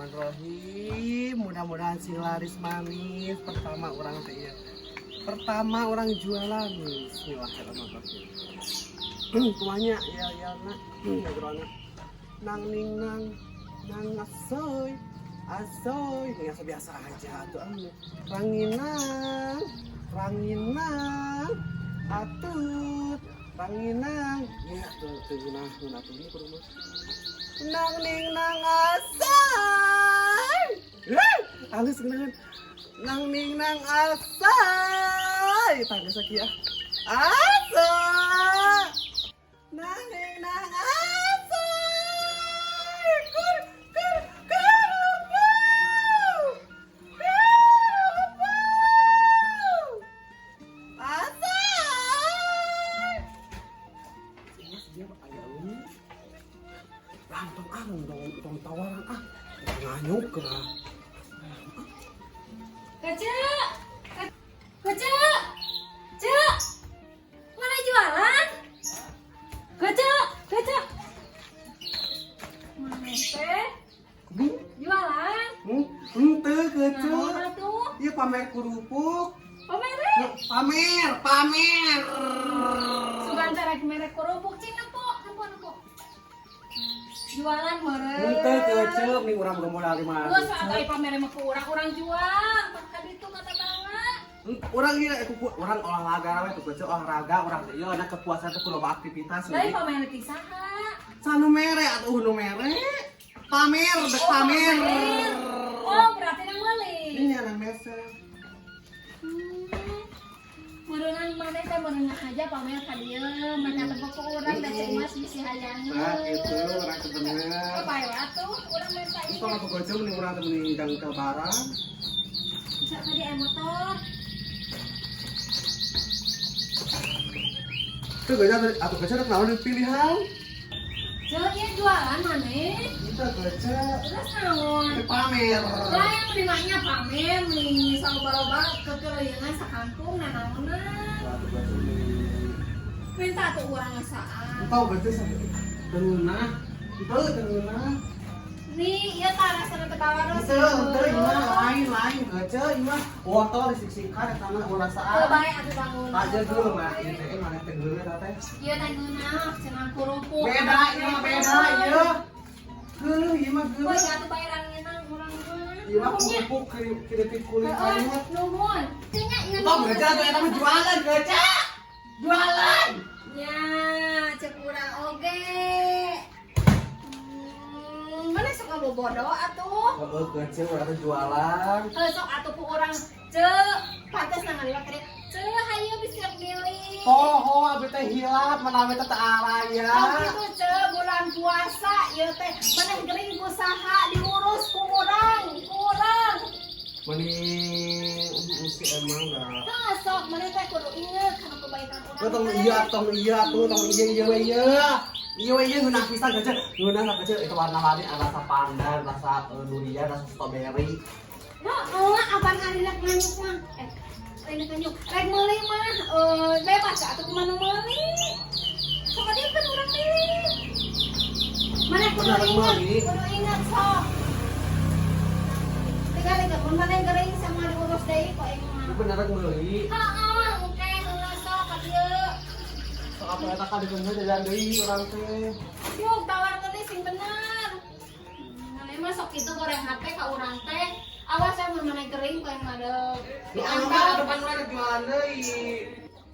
Bismillahirrahmanirrahim. Mudah-mudahan sing laris manis. Pertama urang teh ieu. Pertama urang jualan. Bismillahirrahmanirrahim. Kumaha nya ya ya na ya nang ning nang nang asoy asoy, biasa biasa aja tuh. Anu ranginang ranginang atut ranginang ya tuh tuh, nah nah tuh, ini kudu mah nang ning nang asoy. Eh, halus geuneuh nang ning nang asoy tangga sakieu asoy nang ning nang asoy kur kur kerupuk kerupuk asoy. Mas dia aya euy. Lah, tong ah, tong tong tawaran ah, nganyuk kena. Kaca, kaca, cek, mana jualan? Kaca, kaca, mana teh? Jualan? Henteu, kece. Naon atuh? Ieu pamer kerupuk. Pamer? Pamer, pamer. Sugan teh rek mere kerupuk, cing nempo, nempo, nempo. Jualan meureun. Henteu, kece, nih urang udah modal 500. Geus atuh, ai pamer mah ku urang, urang jual. Maka ditu kata tetangga. Urang ieu ku urang olahraga we tuh, kece, olahraga urang teh ieu na kepuasan teh kudu loba aktivitas. Dari pamer ti saha? Sanu mere atuh, nu mere. Pamer, dek pamer. Oh, berarti nang meuli. Ini nang meser. Meureunnan maneh teh meureun aja pamer ka dieu, mana tempo ku urang da ceu Mas bisi hayangeun. Nah, gitu, urang teh bener. Oh, bae atuh, urang minta Terus ieu. kalau aku goceng nih urang teh mending ke barang. Bisa tadi aya motor. Tuh goceng atau goceng udah kenal pilihan. Ceu, ieu jualan maneh. Itu goceng. Terus naon? Pamer. Lah, yang merimanya pamer nih saloba-loba kekelilingan sakampung nanaonan. Atuh goceng nih. Minta tuh urang ngasaan. Entah goceng sampai tenunah. Itu tenunah. Nih, ieu tah rasana teh bawaros. Itu, itu ieu mah lain lain goceng, ieu mah wortel disiksikan eta mah ulah Oh, saat. bae atuh bangun. Aja dulu mah, ieu teh mana teh geuleuh eta teh. Ieu teh ngeunah cenah kerupuk. Beda ieu mah, beda ieu. Geuleuh ieu mah Woi, geuleuh. atuh bae ranginang urang mah. Ieu mah kerupuk keripik kulit Heeh, kayut. nuhun. Cenah ieu. Tong goceng atuh eta mah jualan goceng. Jualan. Nya, cek urang oge. Mana sok ngabobodo atuh? Heeh, goceng urang teh jualan. Heuh, sok atuh ku urang ceu, pantes na ngaliwat tadi. Ceu, hayu bisa milih. Poho abi teh hilap mana abi teh teu araya. Oh gitu, ceu, bulan puasa ieu teh maneh gering ku saha diurus ku urang, ku urang. Meni si emang dah. Heuh, sok maneh teh kudu inget kana kebaikan urang. Tong teh. iya, tong iya tuh, tong iya iya we iya. Iya we iya ngeunah pisan geuceun. Ngeunah geuceun itu warna-warni, rasa pandan, rasa durian, rasa strawberry. Heeh, apaan ari rek nganyuk mah? Eh, lain nganyuk. Rek meuli mah eh bebas atuh kumaha nu meuli. Sok dieu kan urang milih. Mana kudu Bener, inget, meuli. Kudu inget sok. Tinggal inget mun maneh gering sama diurus deui kok aing mah. Bener rek meuli. Heeh, engke heula sok ka dieu. Sok apa eta ka dieu jajan deui urang teh. Yuk, tawarkeun deui sing bener. Maneh mah sok kitu goreng hate ka urang teh. Awas ya mun maneh gering kok aing mah deuk. Di angkat depan urang rek jualan deui.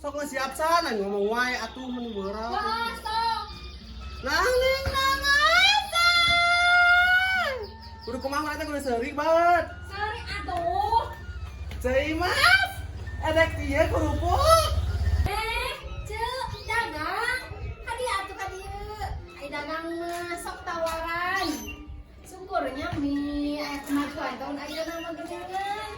Sok geus siap sana ngomong wae atuh mun beurang. Wah, sok. Nang ning nang asan. Kudu kumaha urang teh kudu seuri banget. Seri atuh. Ceu Mas, edek ieu kerupuk. Eh, ceu, dagang. Kadi atuh ka dieu. Ai dagang mah sok tawaran. Syukurnya mi aya kemajuan tahun ayeuna mah geuningan.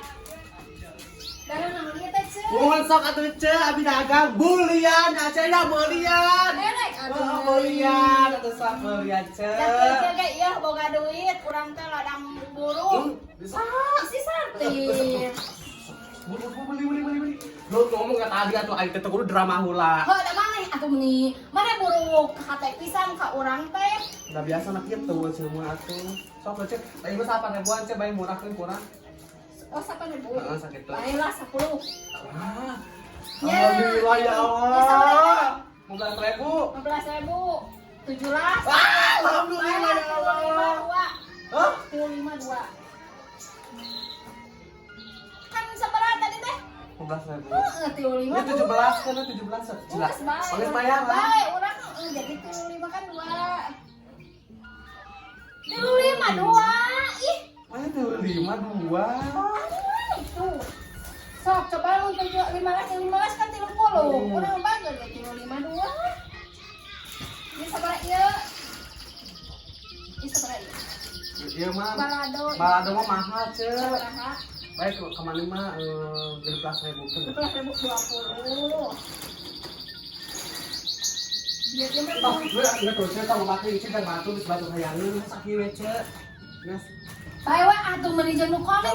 Dagang naon ieu teh, ceu? Mohon sok atuh ceu, abi dagang bulian, aceh dah belian. Erek atuh. Oh, belian atuh sok belian ceu. Da kerja ge ieu boga duit, urang teh ladang buruh. Bisa. Isi sartir. Beli beli beli beli beli. Lu ngomong ke tadi atuh aing teh kudu drama heula. Heuh, da maneh Atuh meni mana buruk hate pisan ka urang teh. Udah biasa nak kitu semua atuh. Sok cek, tadi mah 8 ribuan cek bae murah kan kurang. Oh, 8 ribu. Heeh, sakitu. Baiklah 10. Wah. Ya. Alhamdulillah ya Allah. 15 ribu. 15 ribu. 17. Ah, alhamdulillah ya Allah. 52. Hah? 52. Kan sabaraha tadi teh? 15 ribu. Heeh, 35. Ini 17 kan 17. Geus bae. Oleh bayar lah. Bae, urang heeh jadi 35 kan 2. 35 2. Ih, Mana tuh 5 2. ah, itu. Sok coba lu 7 15 15 kan 30. Urang bager ge 35 2. Ini sabaraha ieu? Ini sabaraha ieu? Iya mah. Balado. Balado mah mahal, Cek. Sabaraha? Baik kemana mah 16 ribu kan. 20. Biar dia mah Toh, gue nggak tahu cek kalau pakai itu dan batu bisa batu hayangan sakit we cek. Nes. Bae we atuh meuni jeung nu koneng.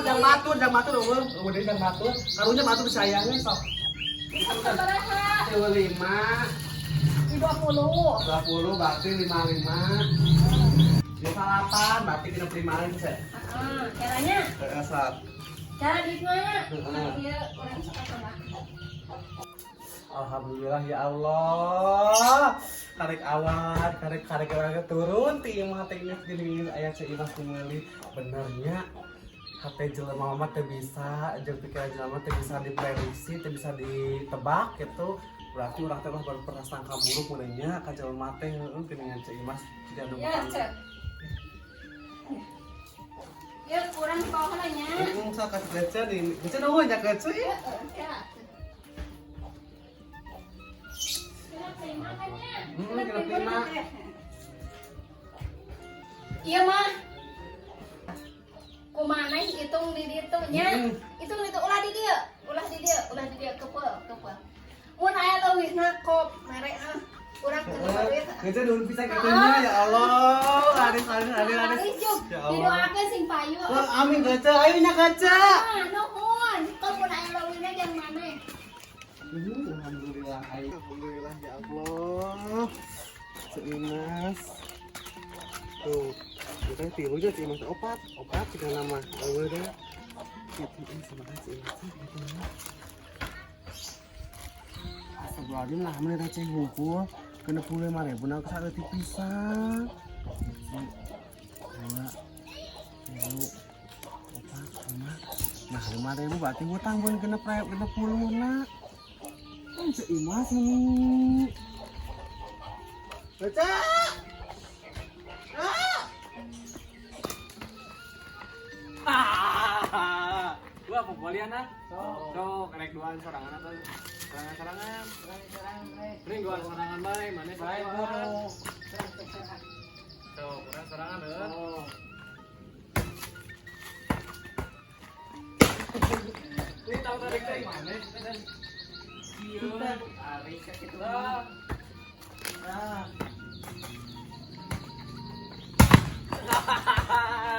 Jang batu, jang batu, eueuh, eueuh deui jang batu. Karunya batu bisa hayangan sok. Sabaraha? 25 Di 20. 20 berarti 55. 58 berarti kena primarin cek. Heeh, caranya Heeh, sok. cara duitna. Heeh. Ieu urang sok atuh. Alhamdulillah ya Allah. Karek awat, karek karek orangnya turun ti imah teh inget gini aya Ceu Imas meuli. Benernya hate jelema mah teu bisa, jeung pikiran jelema teu bisa diprediksi, teu bisa ditebak gitu. Berarti urang teh mah berprasangka buruk meunanya ka jelema teh heueuh geuningan Ceu Imas tidak Ya, anu. Cek. Ya, kurang bawah nya. Heeh, sok ka gece di. Gece nuhun nya gece. Heeh, ya. Genep lima kan nya? Genep lima. Iya mah. Kumaha hitung di ditu nya. Hitung di ditu ulah di dieu, ulah di dieu, ulah di dieu kepeul, kepeul. Mun aya leuwihna kop mere ah. Urang kudu duit. Gece nuhun pisan kitu nya ya Allah. Aris aris aris aris. Aris Ya Allah. didoakeun sing payu. Wah, amin gece, ayo nya gece. Ah, nuhun. Tong mun aya leuwihna jeung maneh. Alhamdulillah, ayo. Alhamdulillah ya Allah. Ceu Imas. Tuh, kita tilu aja Ceu Imas opat, opat juga nama. Eueuh deh. Gitu ini sama Ceu Imas gitu. Astagfirullahaladzim lah, mana receh hungkul. 65.000 nang saeutik pisan. 1, 2, 3, 4, 5. Nah, 5.000 berarti hutang pun 60 nak. Kan Ceu Imas ini. Baca. Ah, gua apa bolian ah? Sok, rek duaan sorangan atau sorangan-sorangan? Mending duaan sorangan bae, mana bae. Sok, urang sorangan heuh. Ini tahu tarik teh mana? Ieu, tarik sakitu lah. Nah,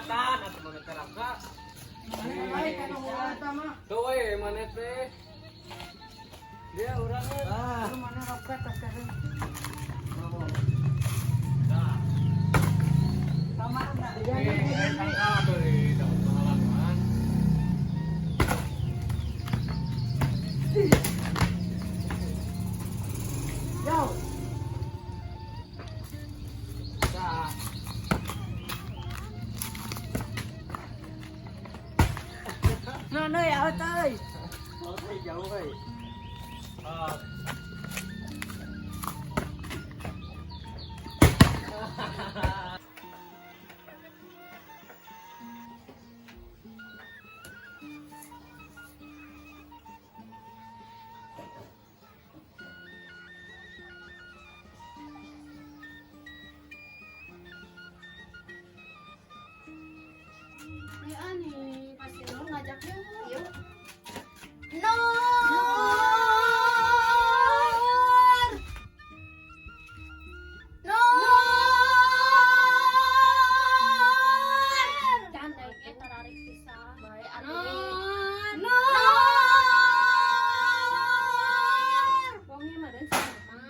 Tan, atuh mana teh raka. Tuh we, mana teh? Dia urang we. ah. Nah. Eh, tangkal tuh di dapat pengalaman. Yo. Nah. Nó ya ơi. Jauh euy. Ah. Nih ah nih, pasti lo ngajak yuk. Yuk. Nur. Nur. Jangan naiknya terarik pisah. Baik, Nur. Nur. Wongnya mah dan sama.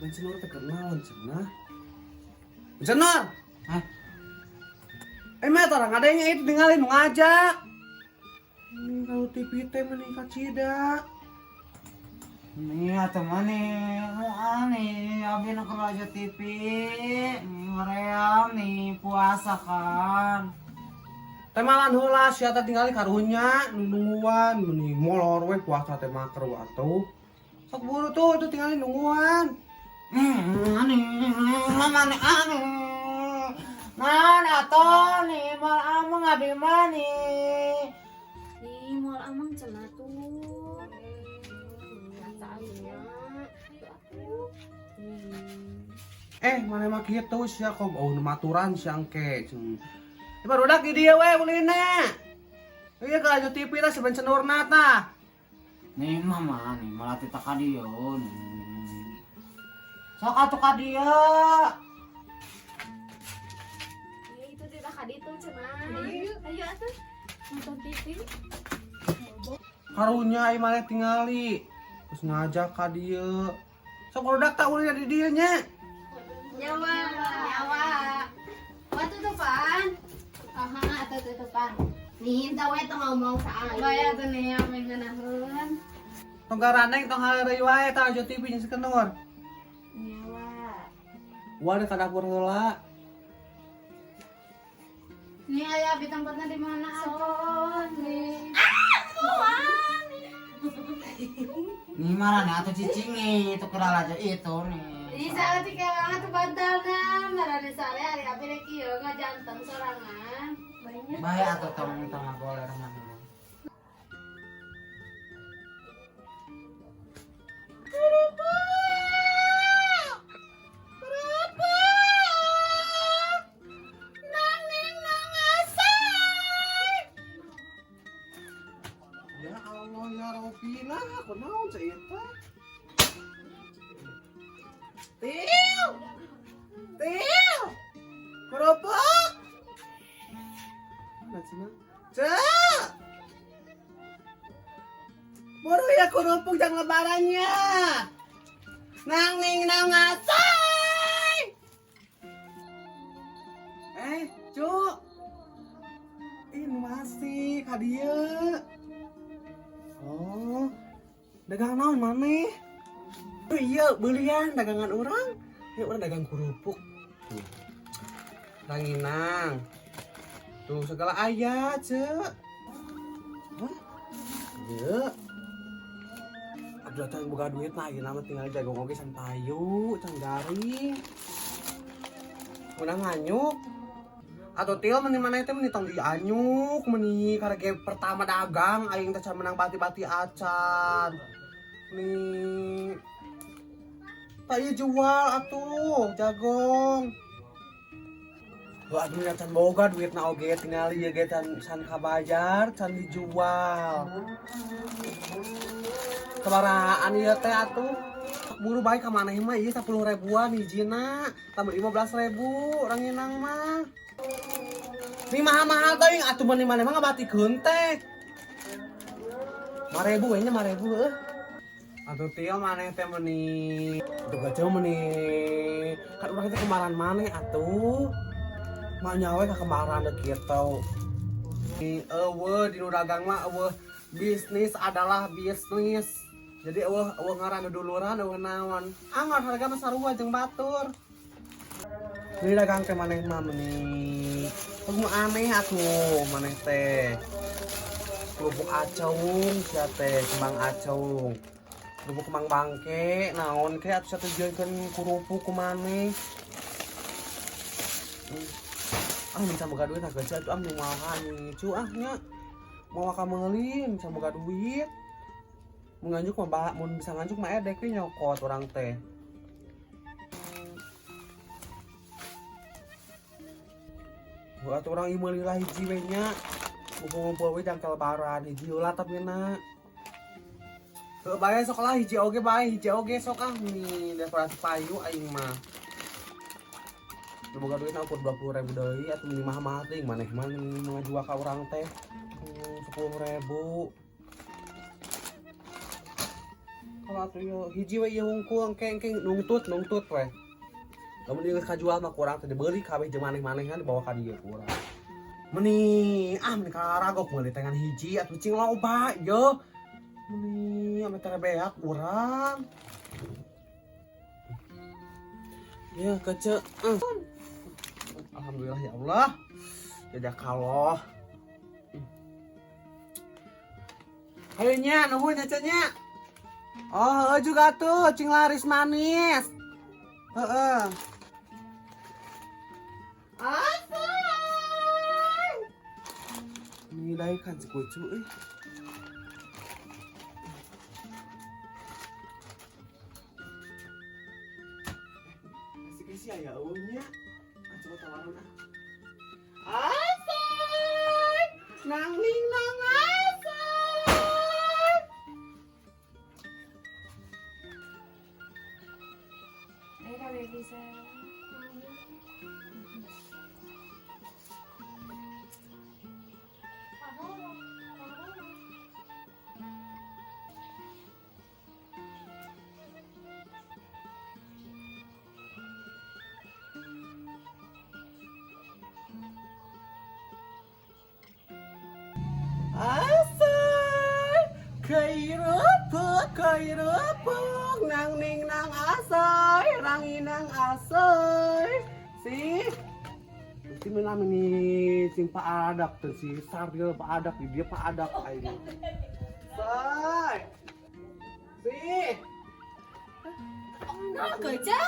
Bensenur teh keur naon cenah? Bensenur. Hah? Eh mah orang adanya itu tinggalin nu ngajak. Ini kalau TV teh mending kacida. Nih atuh mah nih, mau nih, abi nu keur aja TV, nih hoream nih puasa kan. Teh malan heula sia teh tinggali karunya nungguan meni molor we puasa teh mah keur atuh. Sok buru tuh itu tinggalin nungguan. Nih, mama nih, nih. Mana atuh nih, mal ameng abi mah nih. Nih, moal ameng cenah tuh. Nya. Ayo atuh. Eh, mana mah kitu sia kok oh maturan sia engke. Ieu barudak di dieu we ulina. Ieu ka aju TV tah saben cenurna tah. Nih mama nih, malah tita ka dieu nih. Sok atuh ka dieu. Ih, itu tidak ka ditu cenah. Ayo, ayo atuh. Nonton TV. Karunya ai maneh tingali. Terus ngajak ka dieu. Sok barudak tah ulina di dieu nya. Nyawa, nyawa. Wah tutupan. Aha, atuh tutupan. Nih, entah we teu ngomong sa aing. Bae atuh nih ame ngeunaheun. Tong garaneng tong heureuy wae tah aju TV jeung sekenur. Nyawa. Wah, ka dapur heula. Nih aya abi tempatnya di mana atuh nih. Ah, muan. Nih mana nih atuh cicing nih, itu keur aja itu nih. Ih, saeutik banget tuh bantalna. Marane sare ari abi rek ieu ngajanteng sorangan. Banyak. Bae atuh tong tong goler mah. Ya Allah ya Robi lah, kunaon ceu eta? Til! Til! Kerupuk! Mana cenah? Ceu! Buru ya kerupuk jangan lebarannya. Nang ning nang ngasai. Eh, Cuk. Ini masih ka dieu. Oh, dagang naon maneh? Oh iya, belian dagangan orang. Ya orang dagang kerupuk. Tuh. Ranginang. Tuh segala aya, Cek. Hah? Iya. Aduh, atuh boga duit mah ayeuna mah tinggal jago oge san payu, can garing. Menang nganyuk. Atau til meni maneh teh meni tong dianyuk, meni karege pertama dagang aing teh can menang bati-bati acan. Nih. Tak ieu jual atuh jagong. Wah, aduh ya can boga duitna oge tingali ieu ge can can kabayar, can dijual. Sabarahaan ieu teh atuh. Buru bae ka maneh mah ieu 10 ribuan hijina, tambah 15.000 ranginang mah. Nih mahal-mahal teuing atuh meni maneh mah ngabatikeun teh. 5.000 we nya 5.000 heuh. Atuh til maneh teh meni atuh gaceu meni kan urang teh kemaran maneh atuh. Mah nyawe ka kemaran deuk kitu. Nih eueuh di nu dagang mah eueuh bisnis adalah bisnis. Jadi eueuh eueuh ngaran duluran eueuh naon. Anggar harga mah sarua jeung batur. Ini dagang teh maneh mah meni. Tunggu aneh atuh maneh teh. Kerupuk acung sia teh, kembang acung. Kerupuk kembang bangke, naon ke atuh satu jieunkeun kerupuk ku maneh. Ah, minta boga duit ah gaja atuh ah nu maha ngicu ah nya. Moal ka meuli, minta boga duit. Mun nganjuk mah mun bisa nganjuk mah edek we nyokot urang teh. Buat orang ieu meuli lah hiji we nya. Ngumpul-ngumpul we jangka lebaran hiji heula tapi na. Heuh bae sok lah hiji oge bae hiji oge sok ah nih daripada payu aing mah. Boga duit ukur 20.000 deui atuh mini mahal-mahal teuing maneh mah ngajual ka urang teh. 10.000. Kalau atuh ieu hiji we ieu hungkul engke nungtut nungtut we. Lamun ieu kajual mah kurang teh dibeli kabeh jeung maneh-manehan dibawa ka dieu ku urang. Meni ah meni karagok meuli tengan hiji atuh cing loba ieu. Meni ame teh beak urang. Ya kece. Alhamdulillah ya Allah. Jazakallah. Ayo nya nuhun nya nya. Oh, juga tuh cing laris manis. Heeh. Asal. Nilai kan si kucu euy. Asik sih aya eueuh nya. Ah, coba tawaran ah. Asal. Nang ning nang asal. Ayo kabeh bisa. Asal kairupuk kairupuk nang ning nang asai ranginang asai si mesti menang ini sing Pak Adak tuh si Saril Pak Adak dia Pak Adak aing say si Nah, kerja.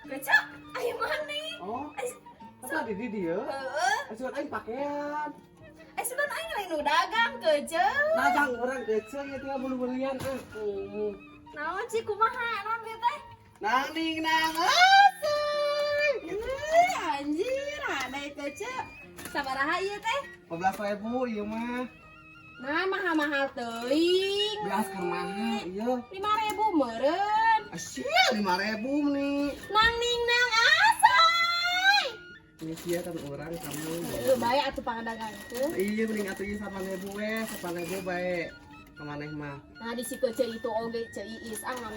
Kerja. Ayo mana? Oh, apa di dia? Heeh. Asuhan aing pakaian. Sugan aing lain nu dagang kerja. Dagang orang kecil ya tinggal bulu-buluan ah. Naon sih kumaha naon ieu teh? Nang ning nang asai. Anjir, ada kerja. Sabaraha ieu teh? 15.000 ieu mah. Nah, mahal-mahal teuing. Beas keur mahal ieu. 5.000 meureun. Asyik 5.000 nih. Nang ning nang asai. Ini sia kan orang kamu. Heuh, bae atuh pangadagangkeun. Iya mending atuh ieu 8.000 we, 8.000 bae. Ka maneh mah. Nah, di si Ceu itu oge Ceu Iis ah ngan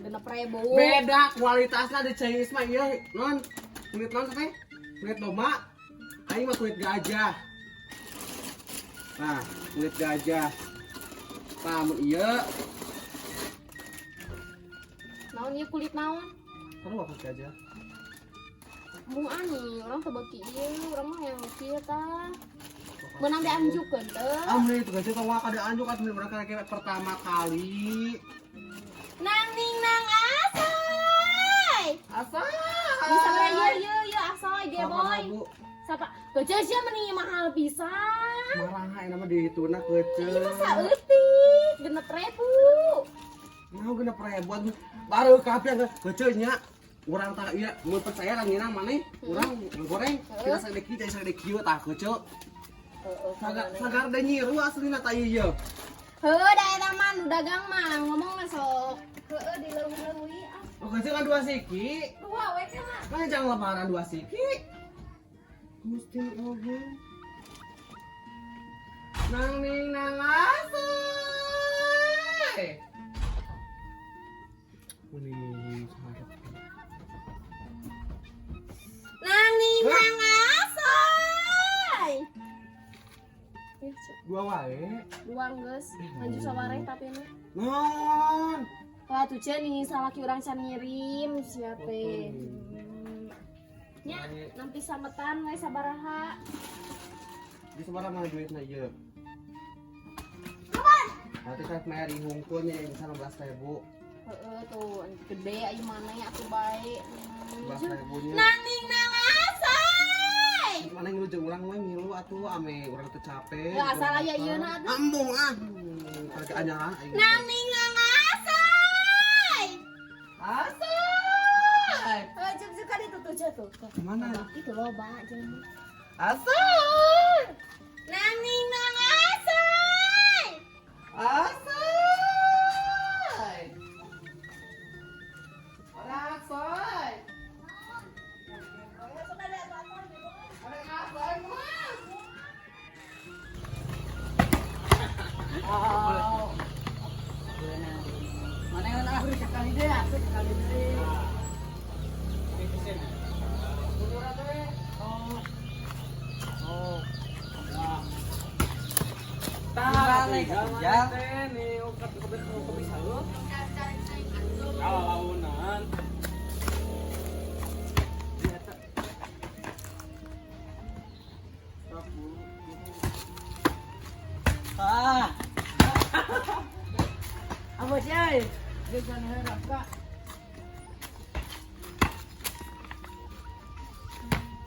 6.000. Beda kualitasna di Ceu Iis mah ieu non. Kulit non teh? Kulit domba. Aing mah kulit gajah. Nah, kulit gajah. Tah mun ieu Naon ieu kulit naon? Kamu kulit gajah. Mung ani, orang teu beuki ieu, urang mah yang kieu tah. Meunang dianjukkeun teu. Ah, meni itu gajah tong waka dianjuk atuh mereka kayak pertama kali. Nang ning nang asai. Asai. Bisa ieu ieu ieu asoy ge boy. Sapa? Gajah sia meni mahal pisan. Marah enak mah dihitungna kecil. Ieu mah saeutik, 6.000. Nah, 6.000 baru kabeh kecil nya. Urang tah ieu mun percaya ranginang maneh, urang goreng kita sagede kieu jadi sagede kieu tah kecil. Heeh, Sagar de nyiru aslina tah ieu. Heuh, da eta mah nu dagang mah ngomongna sok. Heuh, dileuwih-leuwih ah. Oh, kecil kan 2 siki. 2 we teh mah. Kan jangan lebaran 2 siki. Gusti oge. Nang ning nang asai. Meni sarep. Nang ning nang asai. Ya, Cuk. 2 wae. 2 geus, maju sawareh tapi mah. Non. Wah, tuh Ceu nih salaki urang can ngirim sia teh. Nya, nanti sametan we sabaraha. Di sabaraha mana duitna ieu? Kapan? Berarti kan meri hungkulnya yang bisa 16.000. Heeh tuh, gede aya mana ya atuh bae. 16.000 nya. Nang ning nang asai. Mana ngilu jeung urang mah ngilu atuh ame urang teu capek. Ya asal aya ieu na atuh. Ambung ah. Harga anyaran aing. Nang ning nang asai. Asai. Heuh, cuk cuk kan itu tuh tuh. Kemana? Itu loba jeung. Asai. Nang ning nang asai. Asai. Asai. Ada asai mah. Oh. Dia asik kali deui. Ini mesin. Mundur atuh we. Oh. Oh. Nah. Dibalik, Tah, ya. teh nih ukat bisa lu. Kalau launan. Iya, teh. Stop, Bu. Ah. Apa sih? Dia jangan harap, Kak.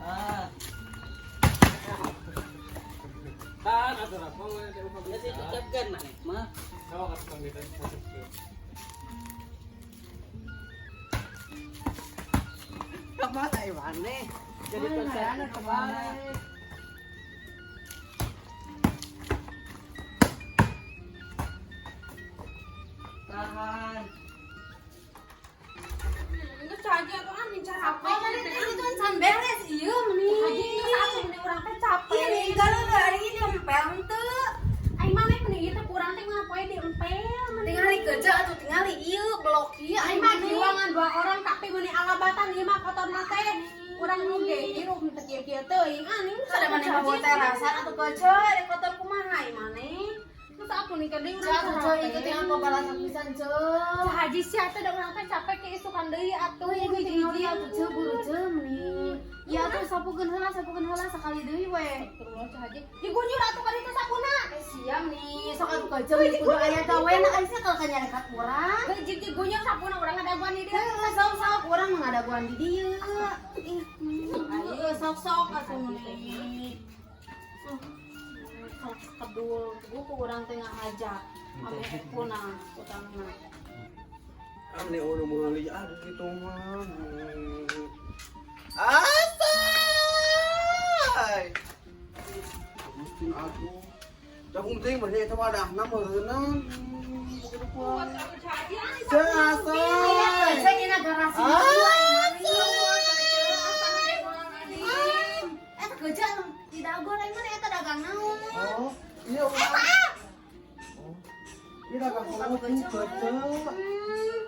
Ah. Tahan atuh rapong teh uka bisa. Dicecepkeun maneh mah. Sok atuh tong ditesep. Kemana maneh? Jadi konsepnya kebalik. Tahan. Geus haji atuh ah capek. Oh, mana teh itu can beres ieu meni. Haji geus atuh meni urang teh capek. Iya nih, kalau hari ini diempel henteu. Aing mah meni ieu teh kurang teh ngapoe diempel. Tingali kerja atuh tingali ieu blok ieu Aing mah jiwangan dua orang tapi meni alabatan ieu mah kotor mah teh. Urang nu ge hirup teu kieu-kieu teuing. Ah ning Ada maneh bawa terasan atuh kerja rek kotor kumaha ieu maneh. Terus aku nih deui Ceu urang atuh ceu itu teh apa balasan pisan ceu. Haji sia teh da urang teh capek ke isukan deui atuh. Tuh ieu tingali atuh ceu buru ceu meni. Ya atuh sapukeun heula sakali deui we. Terus haji. Digunyur atuh ka ditu sapuna. Eh siam nih, sok atuh kerja meni kudu aya gawena ari sia kalau kanyarekat urang. Heuh digunyur sapuna urang ngadaguan di dieu. Heuh sok-sok urang mah ngadaguan di dieu. Ih, ayo sok-sok atuh meni. Kedul, gua ku urang teh ngahaja. Ame kuna utangna. Ane ono meuli ah gitu mah. Asai. Gusti aku. Jagung teuing mah eta wadahna meureunnan. Ceu asai. Saya dina garasi Eta kerja di dago lain mana eta dagang naon? Oh, iya urang. Oh. Iya dagang kerupuk keceu. Heeh.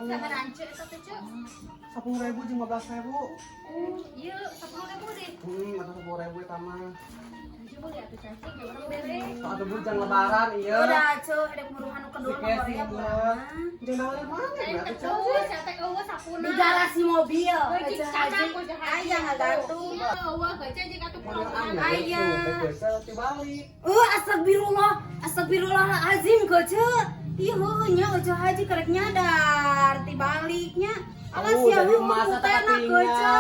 Sabaraha ceu eta teh ceu? 10.000 jeung 15.000. Oh, ieu 10.000 deh. Heeh, atuh 10.000 eta mah. Coba lihat tuh cantik ya urang bere. Sok atuh buru jang lebaran ieu. Udah ceu ada buruhan nu kedua Si mah Kesi ya buat. Jeung naon mana Aing ya teh ceu? eueuh, sia teh eueuh sapuna. Di garasi mobil. Heuh, cik caca ku jahat. Aya ngagantung. Eueuh, geuce jeung atuh kurang Aya. Dibalik. Astagfirullah. Astagfirullahalazim geuce. Ih heueuh nya euceu haji karek nyadar tibaliknya. Alas Oh, ya jadi heueuh emasnya tak putena ketinggal. geuce.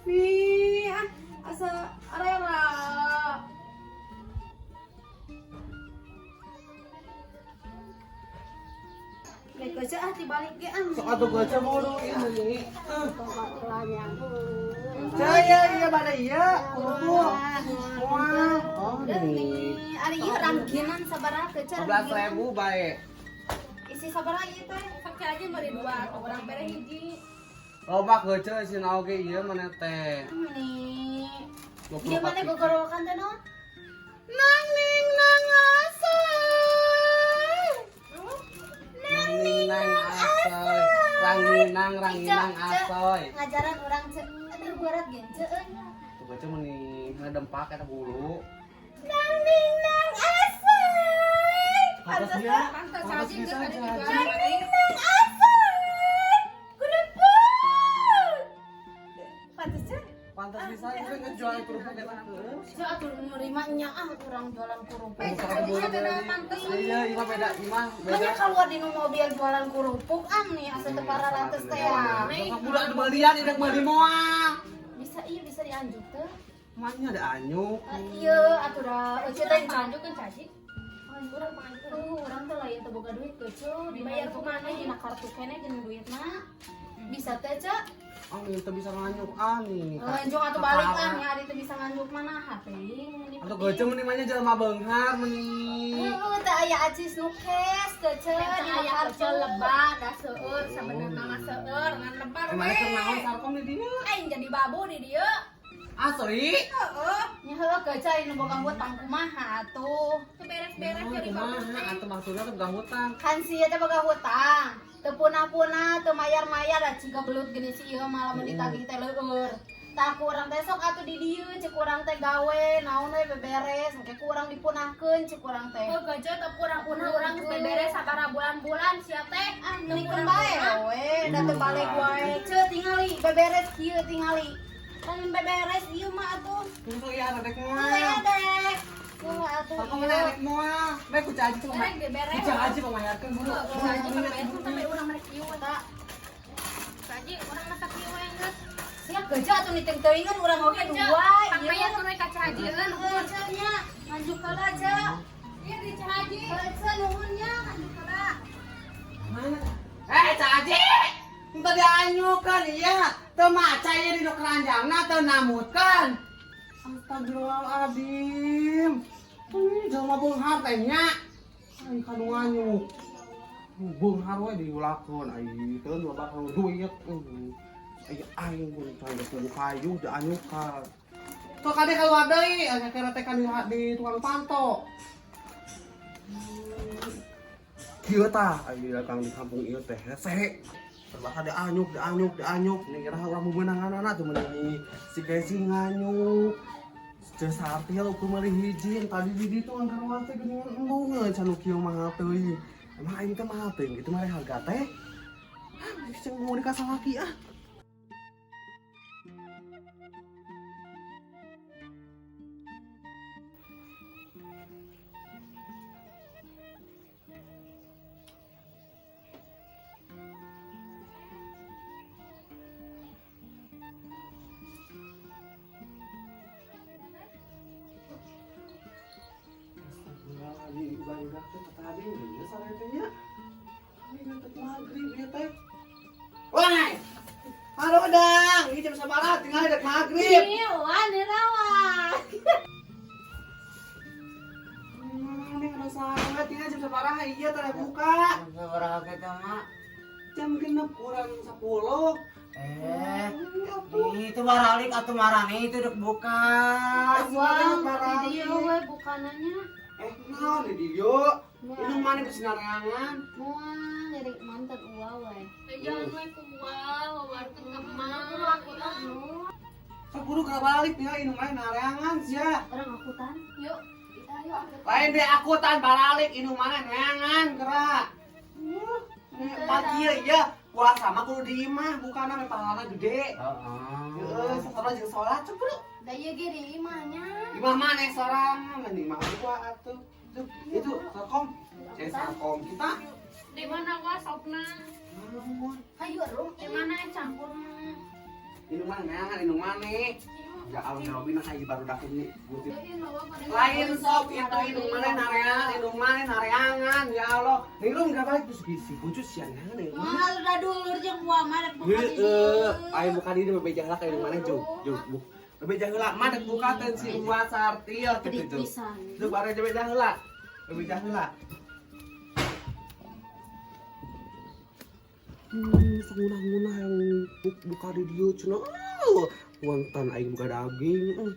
Nih, ah asa arela. Ya geuce ah tibalik ge ah. Sok atuh geuce buru ini. Jaya iya pada iya kerupuk. Wah, oh nih. Nih, ari ieu rangkinan sabaraha geuce. 11.000 bae. Isi sabaraha ieu teh? Sok aja meuri dua atuh urang bere hiji. Loba geuce isina oge ieu mana teh. Nih. 24 Ieu mana gogorowokan teh naon? Nang ning nang asoy. Nang ning nang asoy. Ranginang ranginang asoy. Ngajaran urang cek eta berat ge ceu euy. Tuh geuce meni ngadempak eta bulu. Nang ning nang asoy. Pantasnya, Pantes pantas haji geus bisa ada haji. dijual. Nang ning nang asoy. Kerupuk. Pantes ceu. Pantas bisa itu ngejual kerupuk eta heuh. Ceu atuh nerima nya ah urang jualan kerupuk. Eh, ceu sia teh pantes. Iya, iya beda, imah beda. Banyak keluar di mobil jualan kerupuk ah nih asa teu pararates teh ya. Sok budak dibelian, idek meuli moal. Bisa iya bisa dianjuk teh. Emangnya ada anyuk. Iya atuh da euceu teh Panjukeun caci. Urang panjukeun. Tuh, urang teh lain teu boga duit kecil, Dibayar ku mana? Dina kartu keneh jeung duitna. Bisa teh, Cek. Ah, nih teu bisa nganyuk ah nih. Lanjut atuh balik ah, nya ari teu bisa nganjuk mana hate. Atuh geuce meni mah nya jelema beunghar meni. Heeh, teh aya acis nu cash kecil Dina dina kartu kartu. lebar da seueur sabenerna mah seueur ngan lebar Emang we. keur naon sarkom di dinya? Aing jadi babu di dieu. Asli. Heeh. Nya heueuh kecil nu boga hutang kumaha atuh. Teu beres-beres jadi babu Kumaha teh. atuh maksudna teh boga hutang. Kan sia teh boga hutang. Teu punah-punah, teu mayar-mayar da ciga belut geuning si ieu mah lamun ditagih teh leueur. Tah ku urang teh sok atuh di dieu cek urang teh gawe naon we beberes, engke ku urang dipunahkeun cek urang teh. Oh, gaje teu punah-punah urang geus beberes sabaraha bulan-bulan sia teh. Ah, mendingkeun bae we, da teu balik wae. Ceu tingali beberes kieu tingali. Kan beberes ieu mah atuh. Tunggu ya rek Teu moal. dek. Kumaha atuh Aku ieu. mana rek moal. Bae ku Caji cuma. Rek beberes. Ku Caji pemayakeun buru. Ku Caji pemayakeun sampai urang merek ieu we. Tak. Caji urang masak ieu we geus. Sia geja atuh niteng teuingan urang oge dua. Pangmayar we ka Caji Heeh, ceu nya. Nganjuk heula ceu. Ieu di Caji. Heula ceu nuhun nya nganjuk heula. Mana? Eh, Caji! Entah dianyukan iya. Teu maca ieu di keranjangna teu namutkeun. Astagfirullahaladzim. Ih, jelema beunghar teh nya. Ai kanu nganyuk. Beunghar we diulakeun ai teu loba kanu duit. Ai aing pun can geus tubuh kayu dianyukan. Sok kade keluar deui, aya kira teh kan di tukang panto. Ieu tah, aya kang di kampung ieu teh hese. Terbakar dianyuk, dianyuk, dianyuk. Nih kira urang meunangan tuh meunang si Kesi nganyuk. Ceu Sartil ukur meuli hiji, tadi di ditu angker wae teh geuningan embung can nu kieu mahal teuing. Emang aing teh mahal teuing kitu mah harga teh. Ah, geus mau nikah salaki ah. Astagfirullahaladzim, ibadah teh tadi geus sare teh nya. Ini ngantuk maghrib ya teh. Woi! Halo dang, ini jam sabaraha tinggal dek maghrib. Iya, wah nerawan. Ini ada sangat tinggal jam sabaraha iya teh buka. Sabaraha kitu mak? Jam 5:50. Itu baralik atuh marane itu dek buka. Wah, di dieu we bukananya. Naon di dieu? Ini mana geus narangan? Moal nyeri mantan uwa we. Jangan we ku uwa, wawarkeun ka emak. Sok buru ka balik tinggal indung mana narangan sia. Orang akutan. Yuk, kita yuk angkut. Lain deh akutan baralik indung mana neangan gerak. Pagi ya puasa mah kudu di imah bukan ame pahalana gede. Heeh. Heeh, sasaran jeung salat cek bro. Da ieu ge di imahnya. Imah mana sorangan di imah gua atuh. Tuh, itu sarkom. Cek sarkom kita. Di mana wa sopna? Hayu rum. Di mana campurna? Indung mana neangan indung mana? Ya Allah ya Robin hayu baru dak ini. Lain sop itu indung mana nareangan, indung mana nareangan ya Allah. Nih rum gak balik terus si kucu siang nih. Moal udah dulur jeung uwa mah rek buka di dieu. Heeh, aing buka di dieu bebeja heula ka indung mana jauh, jauh. Bebeja heula mah dek bukakeun si Uwa Sartil kitu Pedih tuh. pisan. Tuh bare bebeja heula. Bebeja heula. Sangunah-ngunah yang buka di dieu cenah. Wonten aing buka daging.